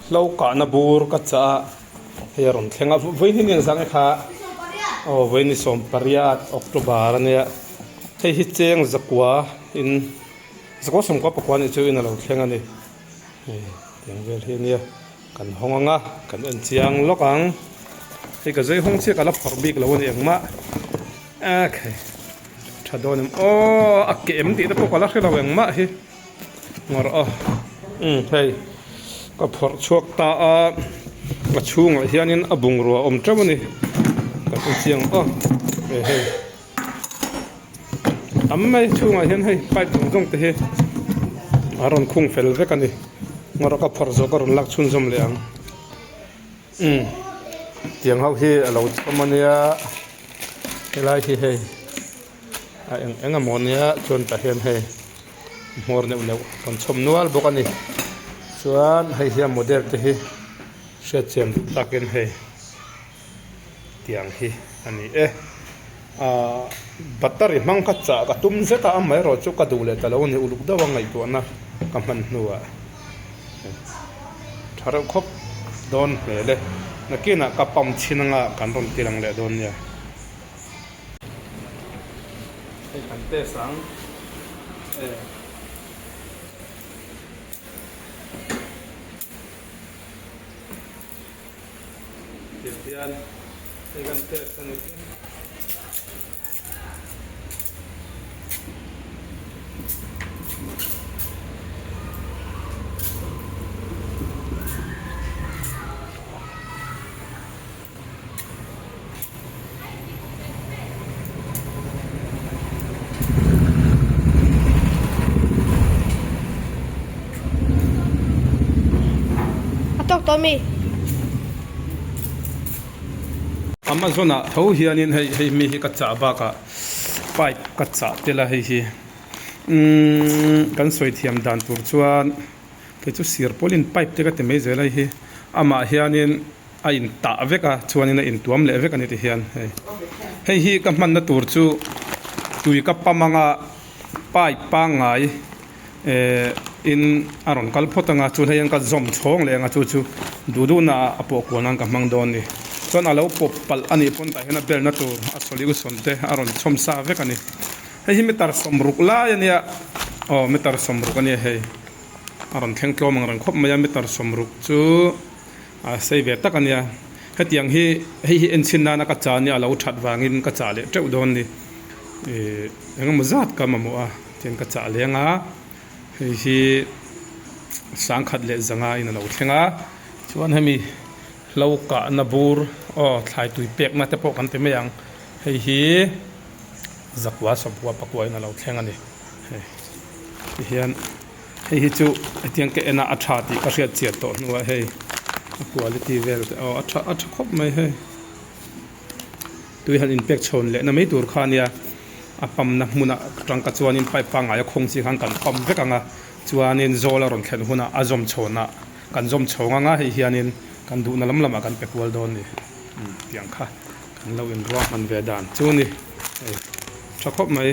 Hlo kahna bur ka chah a, hei a rawn thleng a, vawiin hi ni ang zang e kha aw vawiin ni 18 October a nia, hei hi cheng zakua in zakua sawmkua pakua nih chu in a lo thleng a ni, hei tiang vel hi a nia kan hawng ang a kan en chiang lawk ang, hei ka zai hawng chiah ka la phawrh bik lo a ni engmah okay tha dawn em aw a ke em tih te pawh ka la hre lo engmah hi. Ngawrh a umm hei ka phawrh chhuak ta a a chhungah hianin a bungrua a awm teuh a ni ka hre chiang a e hei tam mai chhungah hian hei pipe zawng zawng te hi a rawn khung fel vek a ni ngawrh a ka phawrh zawh ka rawn lak chhunzawm leh ang umm tiang ho hi a lo chhawm a nia helai hi hei. A eng eng emaw nia chuan tah hian hei hmawr neuh neuh rawn chhawm nual bawk a ni chuan hei hian model te hi hriat chian duh takin hei tiang hi a ni e ahh battery hmang kha chah ka tum zet a amaherawh chu ka duh leh ta lo a ni uluk deuh a ngaihtuahna ka hman hnuah tha reuh khawp dawn hmel e nakinah ka pump chhin anga kan rawn ti lang leh dawn nia. Hei kan test ang e. Tiang hian hei kan test a ni. A tawk tawh mi? Amazon ah tho hianin hei hei mi hi ka chah bakah pipe ka chah tel a hei hi umm kan sawi thiam dan tur chuan kei chu sir pawlin pipe te ka ti mai zel a hei hi amah hianin. A in tah vek a chuanin a intuam leh vek a ni ti hian hei hei hi ka hmanna tur chu tui ka pam anga pipe pangngai eh in a rawn kal phawt anga chuan hei hian ka zawm chhawng leh anga chu chu duh duh naah a pawh kual nan ka hmang dawn a ni chuan a lo pawp palh a nih pawn tah hian a belna tur a solution te a rawn chhawm sa vek a ni hei hi meter sawmruk lai a nia aw meter sawmruk a nia hei a rawn thleng tlawm ang reng khawp mai a meter sawmruk chu. A sei ve tak a nia. Hetiang hi hei hi enchhin nana ka chah nia a lo that vangin ka chah leh teuh dawn ni. Ih engemaw zat ka mamawh a tiang ka chah leng a, hei hi sangkhat leh zanga in a lo thleng a, chuan hemi hlo kahna bur aw thlai tui pekna te pawh kan ti mai ang, hei hi zakua sawmkua pakua in a lo thleng a ni hei tihian. Hei hi chu hetiang ka en a a tha tih ka hriat chian tawh hnuah hei a quality vel te aw a tha a tha khawp mai hei tui han inpek chhawn leh na mai tur kha ania a pump na hmunah tangka chuanin pipe pangngai a khawng chi khan kan pump vek ang a chuanin zawl a rawn thlen hunah a zawm chhawnah kan zawm chhawng ang a hei hianin kan duhna lam lamah kan pe kual dawn a ni tiang kha kan lo inruahman ve dan chu a ni hei tha khawp mai.